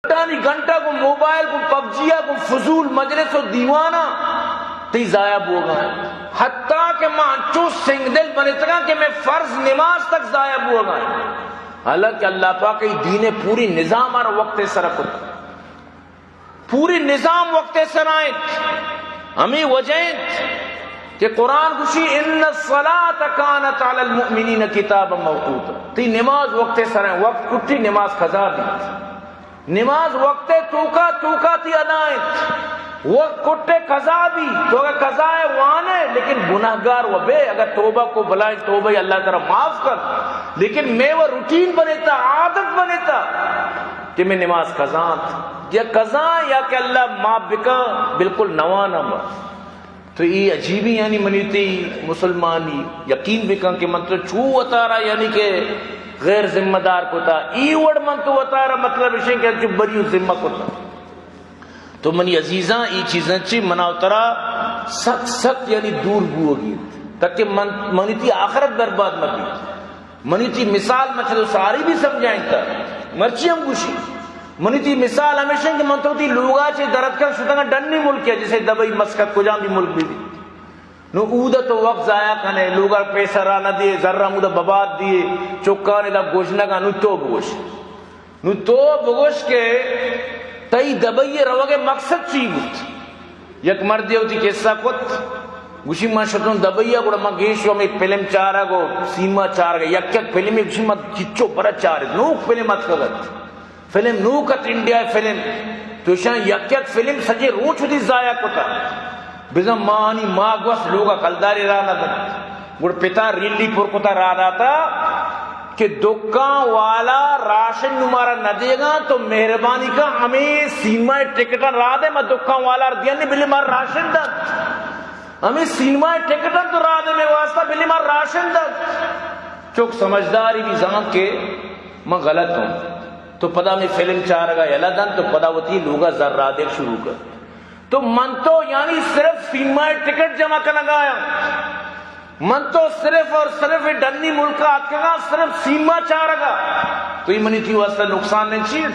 گھنٹانی گھنٹہ گوں موبائل، گوں پب جی ءَ، گوں فضول مجلس و دیواناں تئی ضائع بوگا اِنت۔ حتیٰ کہ ما انچو سنگ دل بنتگاں کہ مئے فرض نماز تک ضائع بوگا اِنت۔ حالانکہ اللہ پاک ءَ دین ءِ پوری نظام ہر وقت ءِ سرا کت۔ پوری نظام وقت ءِ سرا اِنت۔ ہمے وجہ اِنت کہ قرآن گوشی، "ان الصلاۃ کانت علی المؤمنین کتابا موقوتا۔" تئی نماز وقت ءِ سرا اِنت، وقت کٹی نماز قضا بیت۔ نماز وقت ءِ توکا، توکا تئی ادا اِنت۔ وقت کٹے قضا بی، تو اگر قضا ءَ وانے، لیکن گناہگار و بے، اگر توبہ کو بلائیں توبہ اللہ ترا معاف کن، لیکن مئے و روٹین بنتا، عادت بنتا کہ مئے نماز قضا اِنت۔ یا قضا یا کہ اللہ معاف بکن، بالکل نوانا ما۔ تو اے عجیبی، یعنی منی تئی مسلمانی یقین بکن کہ من تو چو وتارا یعنی کہ غیر ذمہ دار کتا، اے وڑ من تو وتارا مطلب اشیں کہ انچو بری و ذمہ کتا۔ تو منی عزیزاں، اے چیزاں چی منا و ترا سخت سخت یعنی دور بوگی، تاکہ من، منی تئی آخرت برباد مہ بیت۔ منی تئی مثال من چہ تو ساری بھی سمجھائیں تا، مرچی ہم گوشی۔ منی تئی مثال ہمیش اِنت کہ من تو تئی لوگا چہ درتکاں شتگاں ڈنی ملک ءَ، جیسے دبئی، مسقط، کجام بھی ملک بھی۔ نو اودا تو وقت ضائع کنے، لوگا پیسہ را نہ دیے، زر ہمودا بباد دیے، چکان ادا گوشنگا۔ نو تو بگوش، نو تو بگوش کہ تئی دبئی ءَ روگ ءِ مقصد چی بوت؟ یک مردے وتی قصہ کت، گوشی، من شتوں دبئی ءَ، گڑا من گیش ہمے فلم چارگ و سینما چارگ ءَ، یک یک فلمے، گوشی، من چچو برا چارت، نوک فلم اتکگ ات، فلم نوک ات، انڈیا ءِ فلم، تو اشاں یک یک فلم سجے روچ وتی ضائع کتا، بزاں ماہانی ماہ گوست لوگ ءَ کلدارے راہ نہ دنت۔ گڑا پتا ریلی پر کتا راہ داتا کہ دکان والا راشن نوں مارا نہ دیگا تو مہربانی کن ہمے سینما ءِ ٹکٹاں راہ دے، ما دکان والا را دیانی بلے مارا راشن دنت۔ ہمے سینما ءِ ٹکٹاں تو راہ دے مئے واسطہ بلے مارا راشن دنت۔ چک سمجھداری بھی زانت کہ من غلط ہوں۔ تو پدا ہمے فلم چارگا یلہ دنت تو پدا وتی لوگا زر راہ دیگ شروع کن۔ تو من تو یعنی صرف سینما ءِ ٹکٹ جمع کنگا آیاں۔ من تو صرف اور صرف اے ڈنی ملک ءَ آتکگاں، صرف سینما چارگ ءَ۔ تو اے منی تئی واسطہ نقصان نہ چیز؟